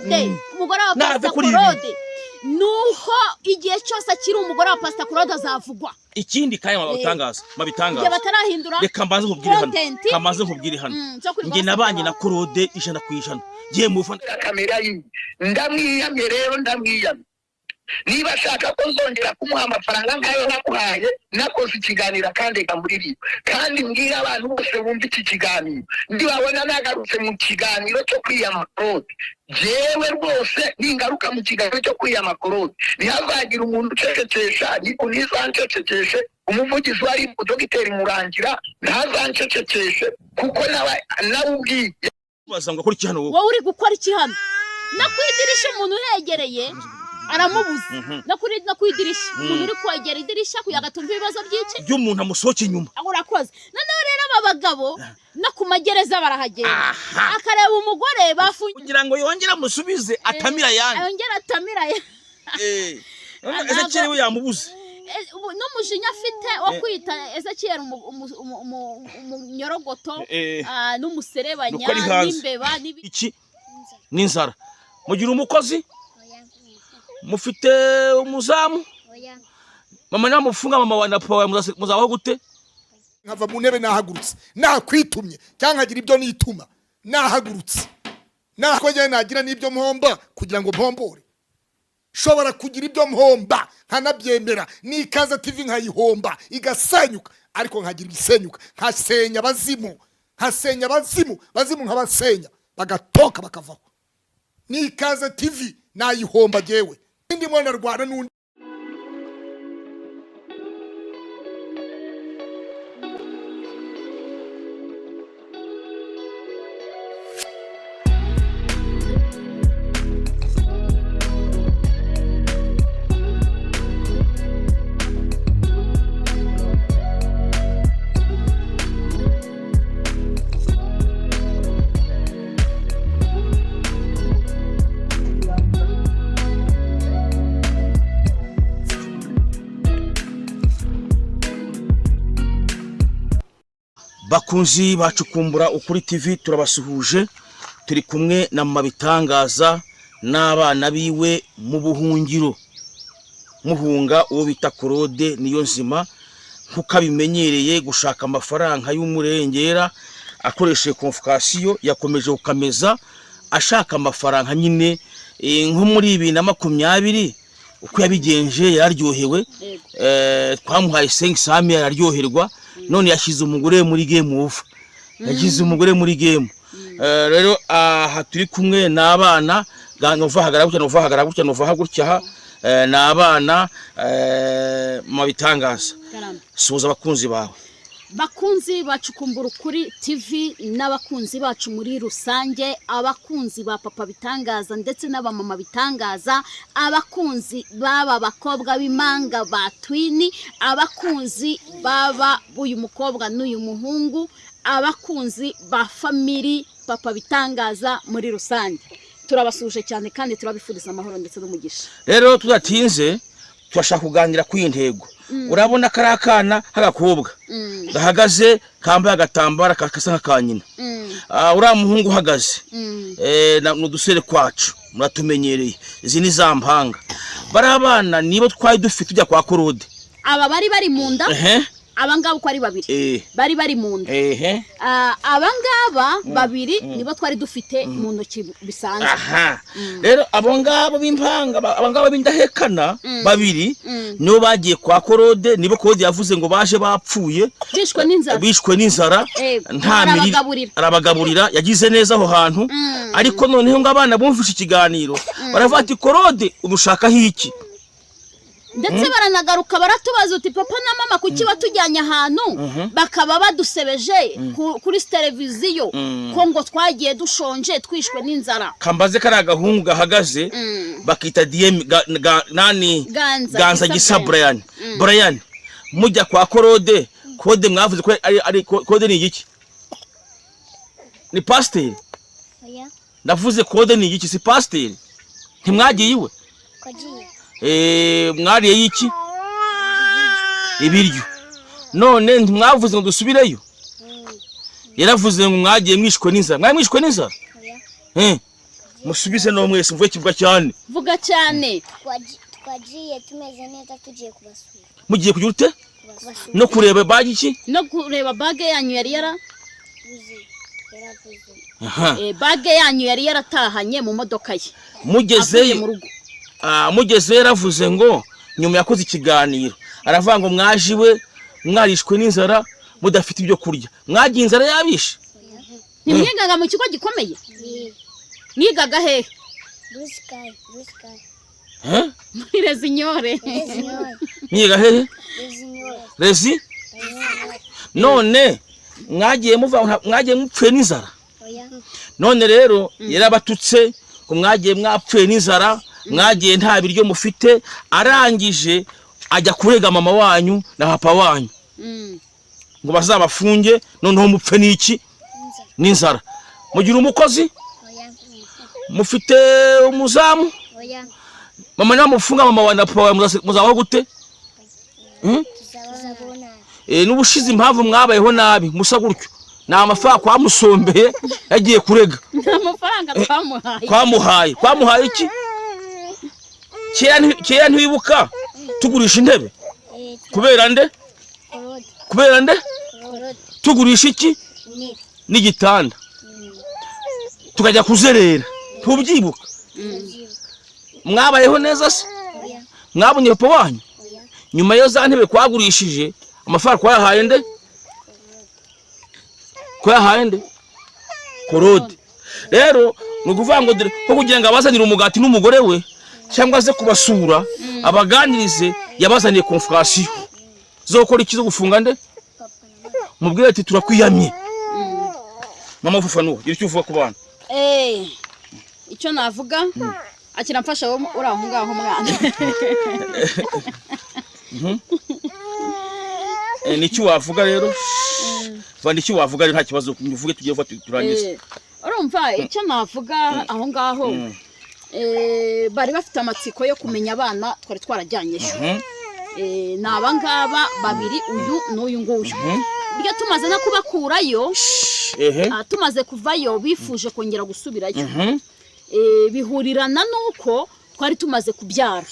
Claude, umugore wa Nave Pastor kuri ibi. Claude, nuko igihe cyose akiri umugore wa Pastor Claude azavugwa. Ikindi kandi mabitangaza, Igihe mabitangaza. batarahindura Reka mbanze nkubwire hano. content. Reka mbanze nkubwire hano. Cyo kuri Njye WhatsApp nabanye na wawe. Claude 100%, ngiye mufana. Kamera yiwe, ndamwiyamye rero, ndamwiyamye. Niba ashaka ko nzongera kumuha amafaranga nk'ayo namuhaye, nakoze ikiganiro akandega muri riyo, kandi mbwira abantu bose bumva iki kiganiro, ndibabona nagarutse mu kiganiro cyo kwiyama Claude, jewe rwose ningaruka mu kiganiro cyo kwiyama Claude, ntihazagira umuntu ucecekesha, ntizancecekeshe. Umuvugizi wa RIB, Dogiteri Murangira, ntazancecekeshe, kuko nawe nawe ubwiye. Baza ngo akora iki hano wowe? Wowe uri gukora iki hano? No ku idirishya umuntu uhegereye aramubuza, no ku idirishya umuntu uri kwegera idirishya kugira ngo atumve ibibazo by'iki By'umuntu amusohoke inyuma. Aho urakoze. Noneho rero aba bagabo no ku magereza barahagenda, akareba umugore bafungiye Kugira ngo yongere amusubize atamira ayandi. Yongera atamira ayandi. None Ezekiel we yamubuze. N'umujinya afite wo kwita Ezekiel umunyorogoto, n'umuserebanya, Nuko ari hanze. n'imbeba Iki n'inzara. Mugira umukozi? Mufite umuzamu? Mama namufunga, mama wa na papa wawe, muzabaho gute? Nkava mu ntebe nahagurutse, nakwitumye cyangwa nkagira ibyo nituma nahagurutse, nako njyewe nagira n'ibyo mpomba kugira ngo mpombore. Nshobora kugira ibyo mpomba nkanabyemera, n'Ikaze TV nkayihomba igasenyuka, ariko nkagira ibisenyuka, nkasenya abazimu, nkasenya abazimu, bazimu nkabasenya bagatoka bakavaho. N'Ikaze TV nayihomba jyewe ndimo ndarwana n'undi. Bakunzi bacukumbura Ukuri TV, turabasuhuje. Turi kumwe na Mama Bitangaza n'abana biwe mu buhungiro, muhunga uwo bita Claude Niyo Nzima, nkuko abimenyereye gushaka amafaranga y'umurengera akoresheje convocation. Yakomeje gukameza ashaka amafaranga nyine, nko muri 2020 uko yabigenje yararyohewe. Twamuhaye 500 mille araryoherwa. None yashyize umugore muri game over, yagize umugore muri game. Rero aha turi kumwe n'abana. Nova hagara gutya, nova hagara gutya, nova gutya aha. N'abana. Mu bitangaza. Karame. Suhuza abakunzi bawe. Bakunzi bacukumbura Ukuri TV n'abakunzi bacu muri rusange, abakunzi ba Papa Bitangaza ndetse n'abamama Bitangaza, abakunzi b'aba bakobwa b'impanga ba twin, abakunzi b'aba b'uyu mukobwa n'uyu muhungu, abakunzi ba family Papa Bitangaza muri rusange, turabasuhuje cyane kandi turabifuriza amahoro ndetse n'umugisha. Rero tudatinze, turashaka kuganira kuri iyi ntego. Urabona kari akana k'agakobwa gahagaze kambaye agatambara gasa nk'aka nyina. Uriya muhungu uhagaze, ni udusere kwacu muratumenyereye. Izi ni za mpanga. Bariya abana nibo twari dufite tujya kwa Claude. Aba bari bari mu nda. Aba ngaba uko ari babiri bari bari mu nda. Aba ngaba babiri nibo twari dufite mu ntoki bisanzwe. Aha rero abo ngabo b'impanga, abo ngabo b'indahekana babiri, nibo bagiye kwa Claude, nibo Claude yavuze ngo baje bapfuye, bishwe n'inzara. Bishwe n'inzara. Nta mirire. Arabagaburira. Arabagaburira, yagize neza aho hantu. Ariko noneho ngo abana bumvishe ikiganiro baravuga ati: "Claude udushakaho iki?" Ndetse baranagaruka baratubaza uti: "Papa na mama, kuki batujyanye ahantu bakaba badusebeje kuri televiziyo ko ngo twagiye dushonje twishwe n'inzara?" Kambaze kari agahungu gahagaze bakita DM nani? Ganza. Ganza. Gisa. Gisa Brian. Brian, mujya kwa Claude, Claude mwavuze ko ari Claude ni igiki? Ni pasiteri? Oya. Ndavuze Claude ni igiki? Si pasiteri? Ntimwagiye iwe? Twagiye. Mwariye iki? Ibiryo. None ntimwavuze ngo dusubireyo? Yaravuze ngo mwagiye mwishwe n'inzara. Mwari mwishwe n'inzara? Oya. Musubize no mwese mvuge kivuga cyane. Vuga cyane. Twagiye tumeze neza, tugiye kubasura. Mugiye kugira ute? Kubasura. No kureba bagi iki? No kureba bage yanyu yari yara Buze, yaravuze. Aha. Bage yanyu yari yaratahanye mu modoka ye avuye Mugezeyo mu rugo. Mugezeyo yaravuze ngo nyuma yakoze ikiganiro aravuga ngo mwaje iwe mwarishwe n'inzara, mudafite ibyo kurya, mwagiye inzara yabishe. Ntimwigaga mu kigo gikomeye? Mwigaga hehe? Blue Sky, Blue Sky. Eh? Muri Rezinyore. Rezinyore. Mwiga hehe? Rezinyore. Rezi. Rezinyore. None mwagiye muva mwagiye mupfuye n'inzara? Oya. None rero yarabatutse ngo mwagiye mwapfuye n'inzara, mwagiye nta biryo mufite, arangije ajya kurega mama wanyu na papa wanyu ngo bazabafunge, noneho mupfe n'iki? Inzara. N'inzara. Mugira umukozi? Oya. Mufite umuzamu? Oya. Mama namufunga mama wawe na papa wawe, muzabaho gute? Tuzabona. N'ubushize impamvu mwabayeho nabi musa gutyo ni amafaranga kwamusombeye yagiye kurega. Nta mafaranga twamuhaye. Kwamuhaye iki? Kera ntiwibuka tugurisha intebe? Kubera nde? Korode. Kubera nde? Korode. Tugurisha iki? Intebe. N'igitanda, tukajya kuzerera, ntubyibuka? Ndabyibuka. Mwabayeho neza se? Oya. Mwabonye papa wanyu? Oya. Nyuma yo za ntebe twagurishije, amafaranga twayahaye nde? Twayahaye nde? Korode. Rero ni ukuvuga ngo dore ko kugira ngo abazanire umugati n'umugore we cyangwa aze kubasura abaganirize, yabazaniye konfurasiyo zo gukora iki? Zo gufunga nde? Papa na mama. Mubwire ati turakwiyamye. Mama Fufanuwa, gira icyo uvuga ku bana. Icyo navuga, akira mfasha wowe uri aho ngaho mwana. Niki wavuga rero? Va, niki wavuga rero? Nta kibazo, uvuge tugiye vuba turangize. Urumva icyo navuga aho ngaho, bari bafite amatsiko yo kumenya abana twari twarajyanyeyo. Ni abangaba babiri, uyu n'uyu nguyu. Burya tumaze no kubakurayo, tumaze kuvayo bifuje kongera gusubirayo. Bihurirana n'uko twari tumaze kubyara,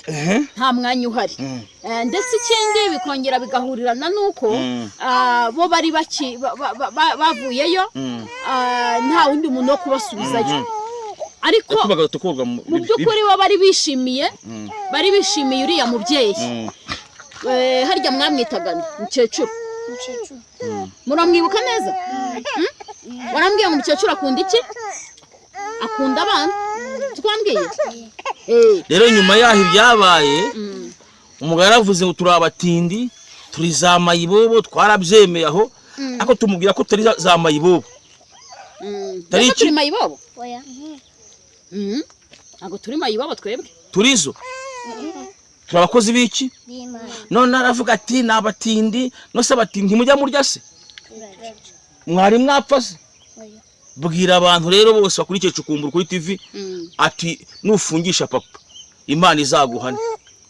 nta mwanya uhari. Ndetse ikindi bikongera bigahurirana n'uko bo bari baki bavuyeyo, nta wundi muntu wo kubasubizayo, ariko Yakubaga tukoga mu mu by'ukuri bo bari bishimiye uriya mubyeyi. Harya mwamwitaga nde? Mukecuru? Umukecuru. Muramwibuka neza? Warambwiye ngo umukecuru akunda iki? Akunda abana, twambwiye. Rero nyuma yaho ibyabaye, umugabo yaravuze ngo turi abatindi, turi za mayibobo, twarabyemeye aho, ariko tumubwira ko turi za mayibobo. Tari Mbese iki? turi mayibobo? Oya. Ntabwo turi mayibobo twebwe. Turizo, turi abakozi b'iki? B'Imana. None aravuga ati ni abatindi. Nose abatindi ntimujya murya se? Turarya. Mwari mwapfa se? Oya. Bwira abantu rero bose bakurikiye Cukumbura kuri TV ati nufungisha papa Imana izaguhane.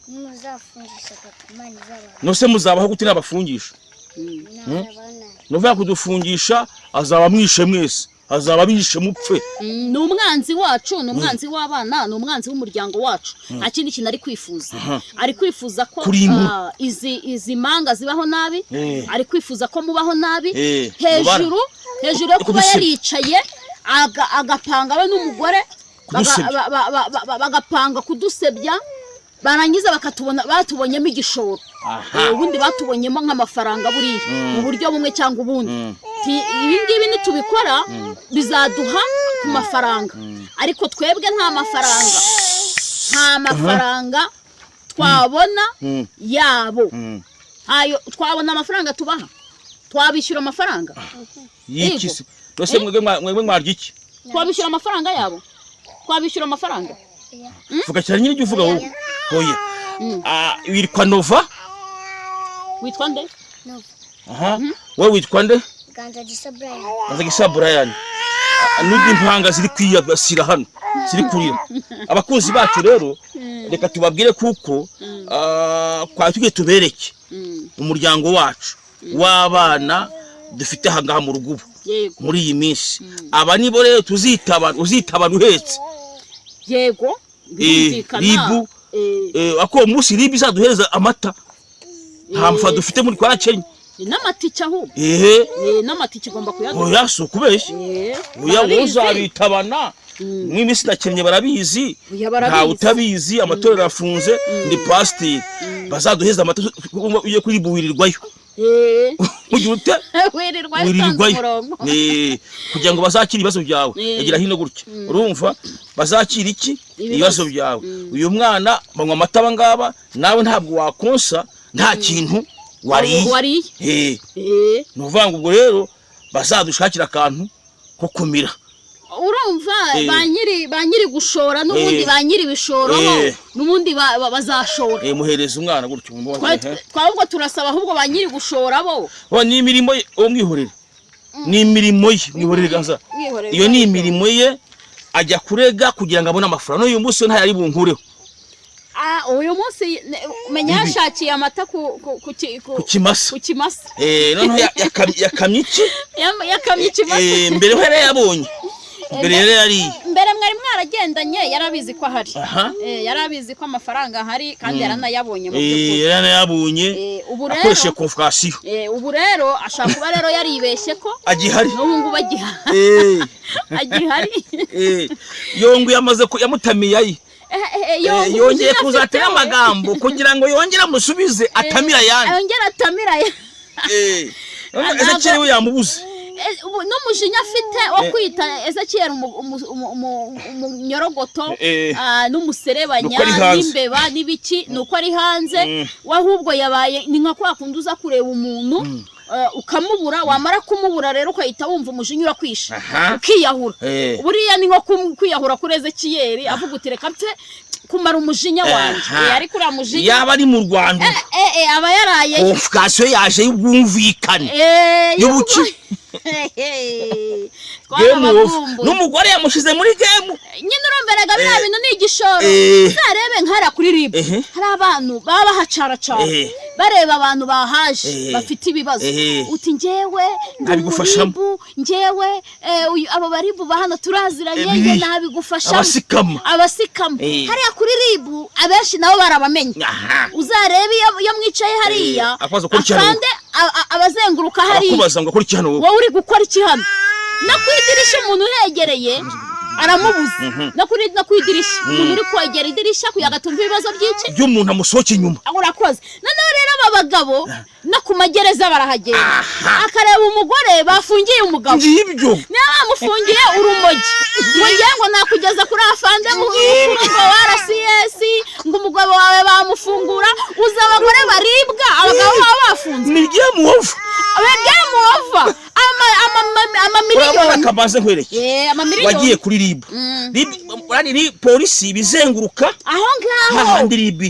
Nimuzafungisha papa, Imana izabaha. Nose muzabaho gute nabafungisha? Nazabona. Nuvuga kudufungisha azaba mwishe mwese, azaba bishe mupfe. Ni umwanzi wacu, ni umwanzi w'abana, ni umwanzi w'umuryango wacu. Nta kindi kintu ari kwifuza, ari kwifuza ko Kurimbura. izi manga zibaho nabi. Ari kwifuza ko mubaho nabi. Hejuru hejuru yo kuba Kudusebya. yaricaye agapanga we n'umugore Kudusebya. bagapanga kudusebya, barangiza bakatubona batubonyemo igishoro. Ubundi batubonyemo nk'amafaranga buriya mu buryo bumwe cyangwa ubundi. Ibi ngibi nitubikora bizaduha ku mafaranga, ariko twebwe nta mafaranga, nta mafaranga twabona yabo. Ayo twabona amafaranga tubaha, twabishyura amafaranga? Y'iki Yego. se? Nose mwebwe mwarya iki? Twabishyura amafaranga yabo? Twabishyura amafaranga? Vuga cyane nyine ibyo uvuga wowe. Oya. Witwa Nova? Witwa nde? Nova. Aha, wowe witwa nde? Ganza Gisa Brian. Gisa Brian. N'ubwo impanga ziri kwiyabasira hano ziri kurira, abakunzi bacu rero reka tubabwire kuko twari tugiye tubereke umuryango wacu w'abana dufite aha ngaha mu rugo ubu muri iyi minsi. Aba nibo rero tuzitaba, uzitabana uhetse. Yego, birumvikana. RIB. Ako uwo munsi RIB izaduhereza amata, nta mafaranga dufite muri twarakennye. N'amatike ahubwo. Ehe. N'amatike igomba kuyaduha. Oya, si ukubeshya. Oya, wowe Barabizi. uzabitabana mw'iminsi nakennye, barabizi. Oya, barabizi. Ntawe utabizi, amatorero arafunze, ndi pasiteri, bazaduheza amata. Ugiye kuri RIB wirirwayo. Ugira ute? Wirirwayo utonze Wirirwayo. umurongo. Kugira ngo bazakire ibibazo byawe. Egera hino gutya, urumva bazakira iki? Ibibazo. Ibibazo byawe. Uyu mwana banywa amata aba ngaba, nawe ntabwo wakonsa nta kintu wariye. Wariye. Ni ukuvuga ngo ubwo rero bazadushakira akantu ko kumira. Urumva, ba nyiri gushora n'ubundi, ba nyiri ibishoro bo n'ubundi bazashora. Muhereza umwana gutyo. Twahubwo turasaba ahubwo ba nyiri gushora bo. Oh, ni imirimo ye, uwo mwihorere, ni imirimo ye, mwihorere ganza. Mwihorere. Iyo ni imirimo ye, ajya kurega kugira ngo abone amafaranga. N'uyu munsi we ntayo ari bunkureho. Ah, uyu munsi menya Bibi. yashakiye amata ku ku ku ki- ku Ku kimasa. Ku kimasa. Noneho yakamye iki? Yakamye ikimasa. Mbere ho yari yabonye, mbere yari yariye. Mbere mwari mwaragendanye, yarabizi ko ahari. Aha. Yarabizi ko amafaranga ahari kandi yaranayabonye mu by'ukuri. Yari yanayabonye. Ubu rero Akoresheje convocation. Ubu rero ashobora kuba rero yaribeshye ko Agihari. n'ubu ngubu agihari. Agihari. Yongo yamaze yamutamiye aye. Yongo Yongeye umujinya kuzatera afite we. amagambo kugira ngo yongere amusubize atamira ayandi. Yongere atamira ayandi. Ezekiyeli we yamubuze. N'umujinya afite wo kwita Ezekiyeli umunyorogoto, n'umuserebanya, Nuko ari hanze. n'imbeba n'ibiki, ni uko ari hanze. We ahubwo yabaye ni nka kwa kundi uza kureba umuntu, ukamubura, wamara kumubura rero ukahita wumva umujinya urakwishe, ukiyahura. Buriya ni nko kwiyahura kuri Ezekiyeli, avuga uti: "Reka mpfe kumara umujinya wanjye." Ariko uriya mujinya Yaba ari mu Rwanda, aba yaraye. Convocation yaje y'ubwumvikane y'ubuki. Game over. Twarabavumbuye. N'umugore yamushyize muri game. Nyine urumberaga biriya bintu ni igishoro. Uzarebe nkara kuri RIB, hari abantu baba bahacaracara, bareba abantu bahaje bafite ibibazo, uti: "Njyewe ndi Nabigufashamo. umuribu, njyewe abo baribu ba hano turaziranye, njye Biriya. nabigufashamo." Abasikama. Abasikama. Hariya kuri RIB abenshi nabo barabamenya. Uzarebe iyo mwicaye hariya, Akabaza ukora iki hano? afande abazenguruka hariya. Abakubaza ngo akora iki hano wowe? Wowe uri gukora iki hano? No ku idirishya umuntu uhegereye aramubuza, no ku idirishya umuntu uri kwegera idirishya kugira ngo atumve ibibazo by'iki By'umuntu amusohoka inyuma. Urakoze. Noneho rero aba bagabo no ku magereza barahagenda, akareba umugore bafungiye umugabo. Ngibyo. Niba bamufungiye urumogi, ngo ngewe ngo nakugeza kuri afande ngo wa RCS, ngo umugabo wawe bamufungura. Uzi abagore baribwa abagabo baba bafunzwe? Ni game over. Game over, Urabona, amamiliyoni. Kabanze nkwereke. Amamiliyoni. Wagiye kuri RIB, RIB urani ni polisi bizenguruka Aho ngaho. hahandi RIB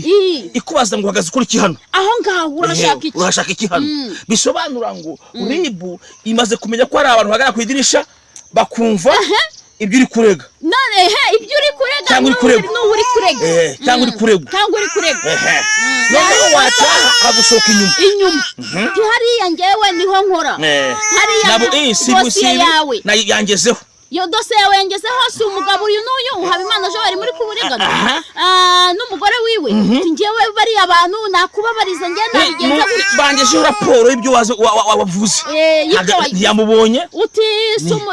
ikubaza ngo uhagaze ukora iki hano? Aho ngaho urashaka iki? Urashaka iki hano? Bisobanura ngo RIB imaze kumenya ko hari abantu bahagarara ku idirisha bakumva ibyo uri kurega. None he ibyo uri kurega? Cyangwa uri kuregwa. N'uwo uri kurega. Cyangwa uri kuregwa. Cyangwa uri kuregwa. Ehe, noneho wataha agusohoka inyuma. Inyuma. Nti hariya ngewe niho nkora. Hariya Nabo si dosiye si yawe. na yangezeho. Iyo dosiye yawe yangezeho, si umugabo uyu n'uyu Habimana Joel muri kuburegana n'umugore wiwe. Ati ngewe bariya bantu nakubabariza, ngewe nabigenza gutya. Bangezeho raporo y'ibyo wavuze. Y'ibyo wagize. Ntiyamubonye. Uti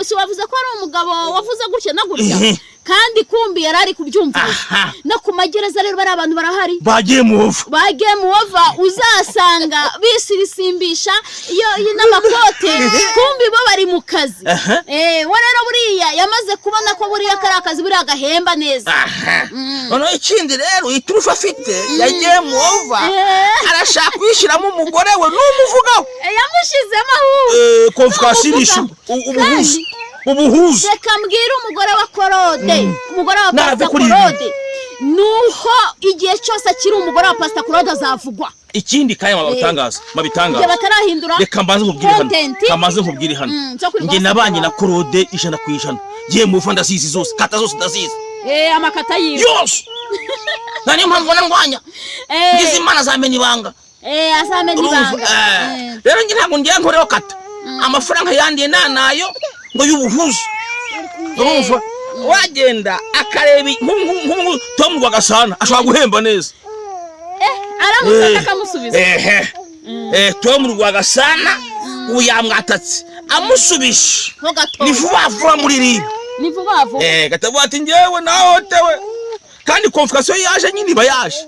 si wavuze ko ari umugabo wavuze gutya na gutya? Ehe. Kandi kumbi yari ari kubyumva. No ku magereza rero bariya abantu barahari. Bagiye mu ova. Ba game over, uzasanga bisirisimbisha iyo n'amakote, kumbi bo bari mu kazi. We rero buriya yamaze kubona ko buriya kari akazi, buriya gahemba neza. Noneho ikindi rero, iturufu afite ya game over, arashaka kuyishyiramo umugore we n'umuvugaho. Yamushyizemo ahubwo. Convocation. N'umuvugaho. Irishyurwa ubuhuza ubuhuza. Reka mbwire umugore wa Claude, umugore wa Nave Pasita kuri ibi. Claude, nuho igihe cyose akiri umugore wa Pasita Claude azavugwa. Ikindi kandi mabitangaza Igihe mabitangaza batarahindura Reka mbanze nkubwire hano. content. Kamanze nkubwire hano. Cyo kuri Njye WhatsApp nabanye na wawe. Claude 100%. Ngiye muva ndazizi zose, kata zose ndazizi. Amakata yiwe. Yose, nta niyo mpamvu mbona ndwanya. Ngize Imana azamenya ibanga. Azamenya Urumva, ibanga. Rero njye ntabwo ngiye nkoreho kata amafaranga yandiye nanayo ngo y'ubuhuza, urumva? Wagenda akareba nk'ubu Tom Rwagasana ashobora guhemba neza. Aramufata akamusubiza. Ehe. Tom Rwagasana ubu yamwatatse, amusubije Ho gato. Ni vuba vuba muri RIB. Ni vuba vuba. Gatavuga ati njyewe nahotewe, kandi convocation yaje nyine, iba yaje,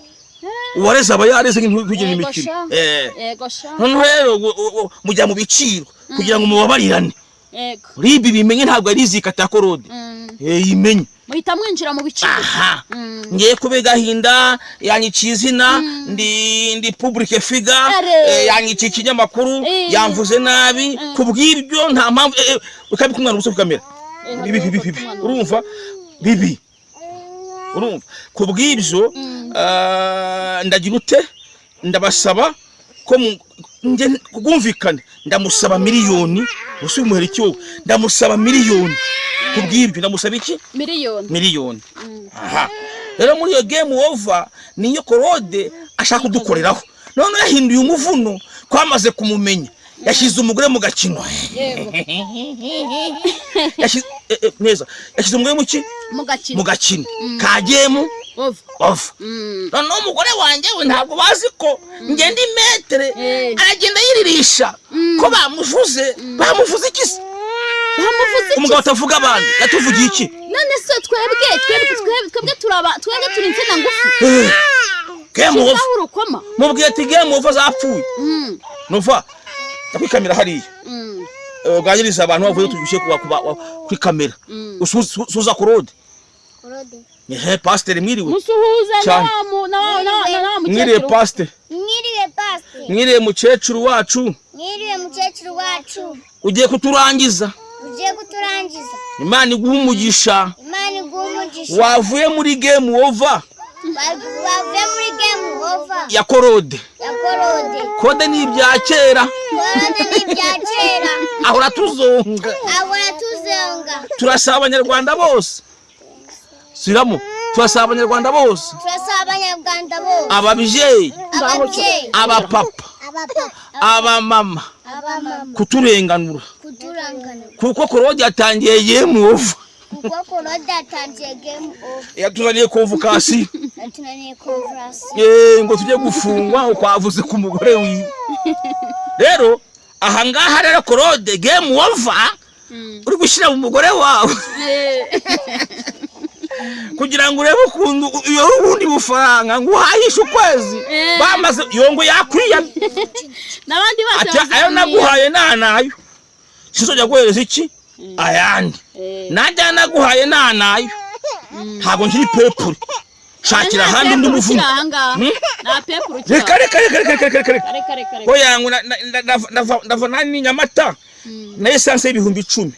uwareze aba yareze ntugire Yego imikino. sha. Yego sha. Noneho rero mujya mu biciro kugira ngo mubabarirane. RIB bimenye, ntabwo ari izikata ya Claude. Yimenye. Muhita mwinjira mu biciro. Aha ngiye kuba gahinda, yanyiciye izina, ndi public figure. Are. Yanyiciye ikinyamakuru, yamvuze nabi. Ku bw'ibyo nta mpamvu ukabika umwana ubusa kukamera bibi bibi bibi. Urumva bibi, urumva ku bw'ibyo ndagira ute? Ndabasaba ko nge kubwumvikane ndamusaba miliyoni. Usi umuhera iki wowe? Ndamusaba miliyoni. Ku bw'ibyo ndamusaba iki? Miliyoni. Miliyoni. Aha rero muri iyo game over niyo Claude ashaka kudukoreraho. None yahinduye umuvuno, twamaze kumumenya, yashyize umugore mu gakino. Yashyize neza, yashyize umugore mu ki? Mu gakino. Mu gakino ka game over. Over. Noneho umugore wanjye we ntabwo bazi ko ngenda imetere. Aragenda yiririsha ko bamuvuze. Bamuvuze iki se? Bamuvuze iki? Umugabo atavuga abandi yatuvugiye iki? None se twebwe turaba, twebwe turi insina ngufi. Game over. Shiraho urukoma. Mubwiye ati game over, zapfuye. Nova kuri kamera hariya. Uganiriza abantu bavuye tugushyire kuba kuri kamera. Usuza Claude. Claude. Ehe, pasiteri, mwiriwe. Musuhuze. Cyane. Na wa Mwiriwe. mukecuru. Pasiteri. Mwiriwe, pastor. Mwiriwe, mukecuru wacu. Mwiriwe, mukecuru wacu. Ugiye kuturangiza. Ugiye kuturangiza. Imana iguha umugisha. Imana iguha umugisha. Wavuye muri game over. Wavuye muri game over. Ya Claude. Ya Claude. Claude ni ibya kera. Claude ni ibya kera. Ahora tuzonga. Ahora tuzonga. Turasaba Abanyarwanda bose, siramo, turasaba Abanyarwanda bose. Turasaba Abanyarwanda bose. Ababyeyi, Ababyeyi, abapapa, abapapa, abamama, abamama, kuturenganura. Kuturangana. Kuko Claude yatangiye game over. Kuko Claude yatangiye game over. Yatuzaniye convocation. Yatunaniye conference. Ngo tujye gufungwa ukwavuze ku mugore wiwe. Rero ahangaha rero Claude, game over uri gushyira mu mugore wawe kugira ngo urebe ukuntu iyo ubundi bufaranga ngo uhahishe ukwezi. Bamaze yongo yakwiyamye. N'abandi bose Ati ayo bazamwiye. Naguhaye nanayo, sinzongera guhereza iki ayandi. Nanjye ayo naguhaye nanayo, ntabwo nkiri pepure, shakira Nta ahandi undi pepure muvuno. ukiri ahangaha. Nta pepure ukiri. Reka reka reka reka reka reka reka. Reka reka reka. Oya, ngo ndava nani Nyamata na essence y'ibihumbi 10.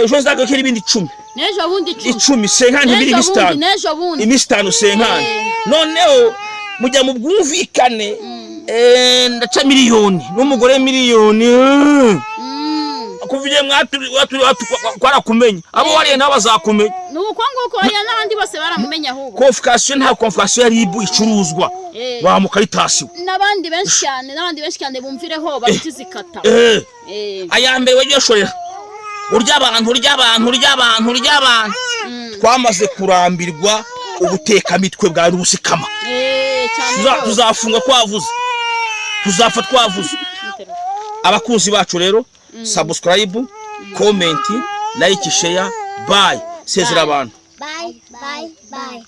Ejo nzagakira ibindi 10. N'ejo bundi 10. 10, cinquante biri N'ejo iminsi bundi. 5. N'ejo bundi. Iminsi 5, cinquante. Noneho mujya mu bwumvikane, ndaca miliyoni n'umugore miliyoni. Kuva igihe twarakumenye, abo wariye nabo bazakumenya. Ni uko nguko, oya, n'abandi bose baramumenya ahubwo. Convocation, nta convocation ya RIB icuruzwa. Wa mukaritasi we. N'abandi benshi cyane, n'abandi benshi cyane bumvireho babitizikata. Aya mbere wagiye ushorera urya abantu, urya abantu, urya abantu, urya abantu. Twamaze kurambirwa ubutekamitwe bwa rubusikama. Cyane rwose. Tuzafunga twavuze, tuzapfa twavuze. Abakunzi bacu rero, subscribe, comment, like, share. Bye, sezera abantu. Bye bye bye.